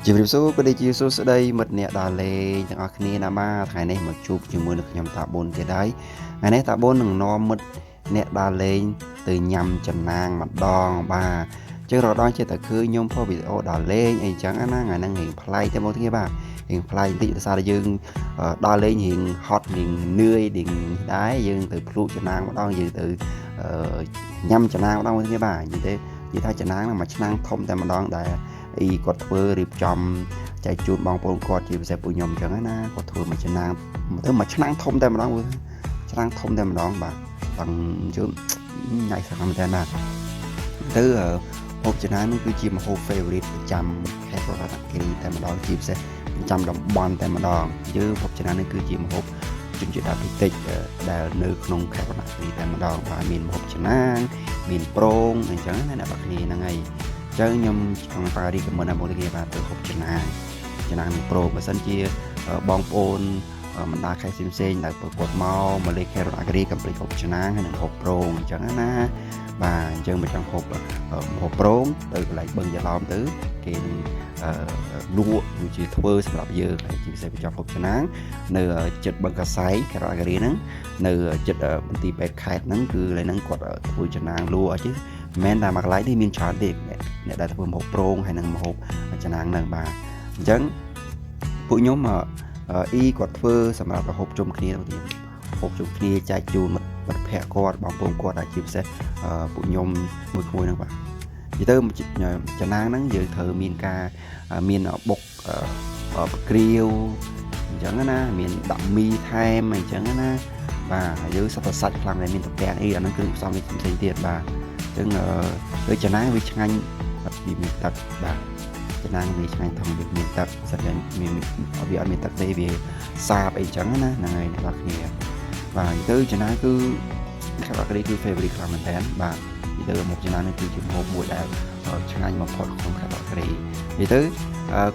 ជម្រាបសួរក៏ដូចជាសួស្តីមិត្តអ្នកដើរលេងទាំងអស់គ្នាណាបាទថ្ងៃនេះមកជួបជាមួយនឹងខ្ញុំតាប៊ុនទៀតហើយថ្ងៃនេះតាប៊ុននឹងនាំមិត្តអ្នកដើរលេងទៅញ៉ាំចំណាងម្ដងបាទចឹងរដងចេះតែឃើញខ្ញុំផុសវីដេអូដើរលេងអីចឹងណាថ្ងៃហ្នឹងរៀងប្លែកទៅមកគ្នាបាទរៀងប្លែកបន្តិចដោយសារតែយើងដើរលេងរៀងហត់រៀងនឿយរៀងដែរយើងទៅភ្លក់ចំណាងម្ដងយើងទៅញ៉ាំចំណាងម្ដងមកគ្នាបាទនិយាយទៅនិយាយថាចំណាងហ្នឹងមួយឆ្នាំងធំតែម្ដងដែរ អីគាត់ធ្វើរៀបចំចែកជូនបងប្អូនគាត់ជាពិសេសពួកខ្ញុំអញ្ចឹងណាគាត់ធ្វើមួយឆ្នាំងទៅមួយឆ្នាំងធំតែម្ដងឆ្នាំងធំតែម្ដងបាទបងជឿញ៉ៃស្អាតមែនតើបាទទៅហូបចំណាងនេះគឺជាម្ហូប favorite ប្រចាំខេត្តរតនគិរីតែម្ដងជាពិសេសប្រចាំតំបន់តែម្ដងយើងហូបចំណាងនេះគឺជាម្ហូបជនជាតិដើមភាគតិចដែលនៅក្នុងខេត្តរតនគិរីតែម្ដងបាទមានម្ហូបចំណាងមានប្រងអញ្ចឹងណាអ្នកនរគ្នាហ្នឹងហើយចឹងខ្ញុំចង់ប៉ា recommend ឲ្យបងប្អូនបាទទៅហូបចំណាងចំណាងនឹងប្រូបើសិនជាបងប្អូនបណ្ដាខេត្តផ្សេងៗដែលប្រកួតមកមកលេខខេត្តរតនគិរីកំភ្លេចហូបចំណាងហើយនឹងហូបប្រងអញ្ចឹងណាបាទអញ្ចឹងបើចង់ហូបហូបប្រងទៅកន្លែងបឹងយ៉ាឡោមទៅគេនឹងលក់ដូចជាធ្វើសម្រាប់យើងហើយជាពិសេសបើចង់ហូបចំណាងនៅចិត្តបឹងកសែងខេត្តរតនគិរីហ្នឹងនៅចិត្តមន្ទីរពេទ្យខេត្តហ្នឹងគឺកន្លែងហ្នឹងគាត់ធ្វើចំណាងលក់អត់ទេមិនមែនតែមួយកន្លែងនេះមានច្រើនទេអ្នកដែលធ្វើម្ហូបប្រងហើយនិងម្ហូបចំណាងហ្នឹងបាទអញ្ចឹងពួកខ្ញុំអ៊ីគាត់ធ្វើសម្រាប់ហូបជុំគ្នាទៅទៀតហូបជុំគ្នាចែកជូនមិត្តភ័ក្តិគាត់បងប្អូនគាត់ដែលជាពិសេសពួកខ្ញុំមួយក្មួយហ្នឹងបាទនិយាយទៅចំណាងហ្នឹងយើងត្រូវមានការមានបុកក្រៀវអញ្ចឹងណាមានដាក់មីថែមអញ្ចឹងណាបាទយើងសត្វតែសាច់ខ្លាំងតែមានតាពាំងអីអាហ្នឹងគ្រឿងផ្សំផ្សេងៗទៀតបាទអញ្ចឹងដូចចំណាងវាឆ្ងាញ់វាមានទឹកបាទចំណាងវាឆ្ងាញ់ថងវាមានទឹកសិនតែមានវាអត់មានទឹកទេវាសាបអីចឹងណាហ្នឹងហើយអ្នកនរគ្នាបាទទៅចំណាងគឺខេត្តរតនគិរីគឺ favorite ខ្លាំងមែនតើបាទនិយាយទៅមុខចំណាងនេះគឺជាម្ហូបមួយដែលឆ្ងាញ់បំផុតក្នុងខេត្តរតនគិរីនិយាយទៅ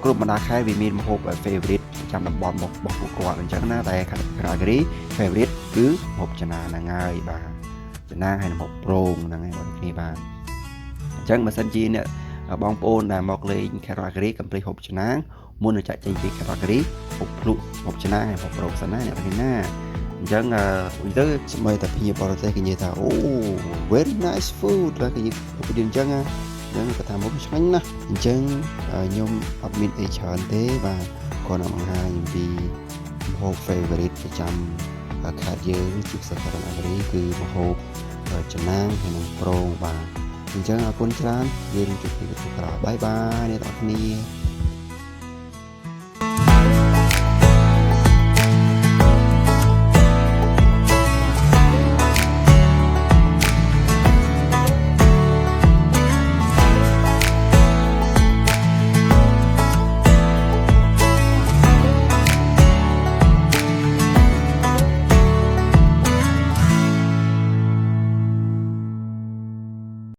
គ្រប់បណ្ដាខេត្តវាមានម្ហូប favorite ប្រចាំតំបន់របស់ពួកគាត់អញ្ចឹងណាតែខេត្តរតនគិរី favorite គឺម្ហូបចំណាងហ្នឹងហើយបាទចំណាងហើយម្ហូបប្រងហ្នឹងហើយបងប្អូនបាទអញ្ចឹងបើសិនជាអ្នកបងប្អូនដែលមកលេងខេត្តរតនគិរីកុំភ្លេចហូបចំណាងមុននឹងចាក់ចេញពីខេត្តរតនគិរីហូបភ្លុកហូបចំណាងហើយហូបប្រងសិនណាអ្នកទាំងណាអញ្ចឹងអឺទៅសម្បីតែភ្ញៀវបរទេសគេនិយាយថាអូ very nice food ហើយគេនិយាយអញ្ចឹងណាអញ្ចឹងគាត់ថាមកឆ្ងាញ់ណាស់អញ្ចឹងខ្ញុំអត់មានអីច្រើនទេបាទគាត់នឹងបង្ហាញអំពីម្ហូប favorite ប្រចាំខេត្តយើងជាពិសេសខេត្តរតនគិរីគឺម្ហូបចំណាងហើយនិងប្រងបាទអញ្ចឹងអរគុណច្រើនយើងជួបគ្នាក្រោយ bye bye អ្នកទាំងអស់គ្នា។